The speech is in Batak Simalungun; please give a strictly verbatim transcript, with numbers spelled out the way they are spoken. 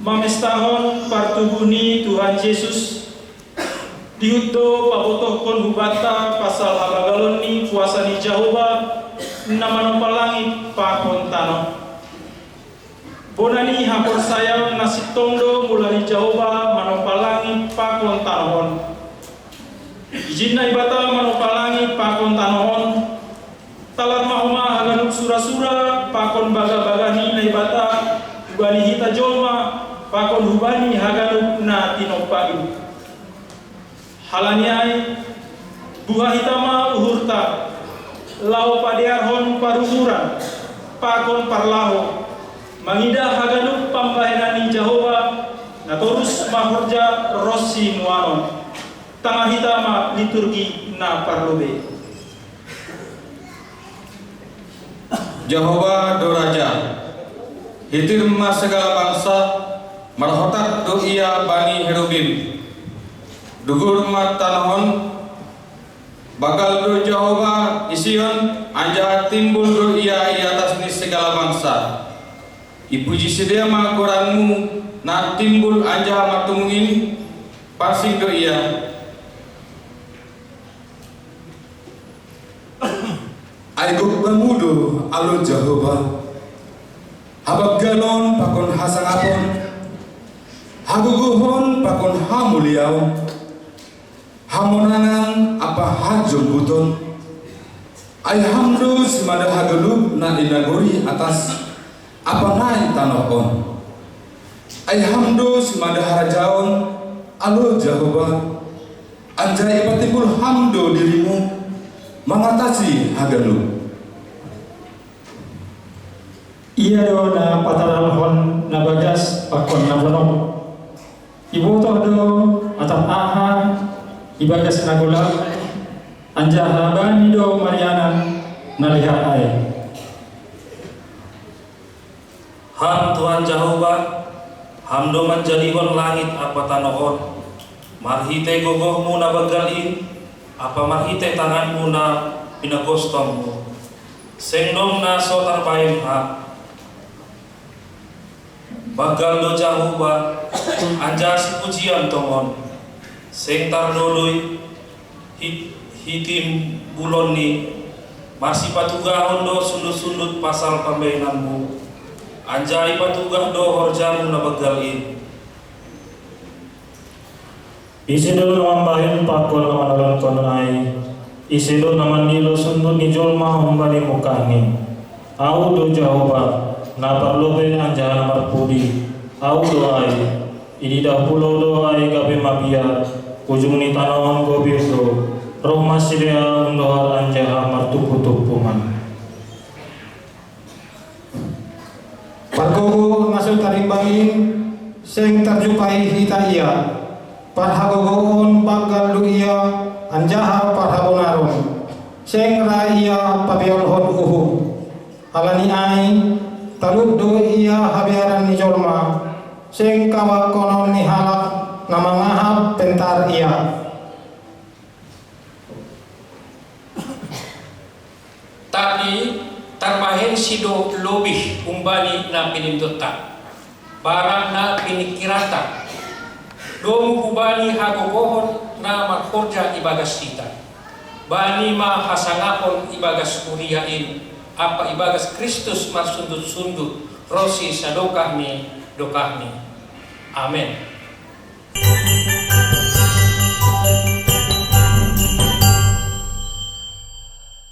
Pamestahon partubuh ni Tuhan Jesus, dihut do pabotohkon hubanta pasal habagalon ni kuasa ni Jahowa na manompa langit pakon tanoh. Bona ni haporsayaon na sintong do mula ni Jahowa manompa langit pakon tanoh on. Ijin Naibata manompa langit pakon tanoh on, talar ma homa haganup sura-sura pakon bagah-bagah ni Naibata hubani hita jolma pakon hubani haganup na tinompa i. Halani ai, buha hita ma uhurta, laho padearhon parumuran pakon parlaho, mangidah haganup pambahenan ni Jahowa na torus marhorja ronsi nuanon. Tangar hita ma liturgi na parlobei. Jahowa do Raja, hitir ma segala bangsa, marhotak do Ia bani herubim. Dugur ma tanoh on, banggal do Jahowa i Sion, anjaha timbul do Ia i atas ni segala bangsa. Ipuji sidea ma goranMu na timbul anjaha martumung in, pansing do Ia. Ai gok Bamu do, ale Jahowa, habanggalon pakon hasangapon, hagogohon pakon hamuliaon, hamonangan ampa hajombuton. Ai Ham do simada haganup na i nagori atas ampa na i tanoh on. Ai Ham do simada harajaon, ale Jahowa, anjaha ipatimbul Ham do diriMu mangatasi haganup. Ia do na pataralhon na bagas pakon na ponop. Ibotoh do atap aha i bagas na golap, anjaha Bani do marianan na lihat ai. Ham Tuhan Jahowa, Ham do manjadihon langit ampa tanoh on, marhitei gogohMu na banggal in, ampa marhitei tanganMu na pinagostongMu. Seng dong na so tarbahen Ham. Banggal do Jahowa, anjaha sipujian tongon. Seng tardoloi hit-, hitimbulonNi. Marsipatugahon do sundut-sundut pasal pambahenanMu, anjaha ipatugah do horjaMu na banggal in. Ise do na mambahen pakon na manolongkon ai? Ise do na mandilo sundut ni jolma humbani mungkahni? Ahu do Jahowa, na parlobei anjaha na marpudi. Ahu do ai. Ididah pulo do ai gabe mabiar, ujung ni tanoh on gobir do. Roh ma sidea undohar anjaha martumpu-tumpu ma. Pargogoh na so tarimbang in, seng tarjumpai hita ia. Parhagogohon banggal do ia, anjaha parhabonaron. Seng ra ia pabeolhon uhum. Halani ai, talup do ia habearan ni jolma. Seng kawakonon ni halak na mangahap pentar ia. Tapi tarbahen si do lobih humbani na pinindonta, barang na piningkiranta, domu hubani hagogohon na marhorja ibagas hita. Bani ma hasangapon ibagas kuria in, ampa ibagas Kristus marsundut-sundut, ronsi sadokah ni dokahni. Amen.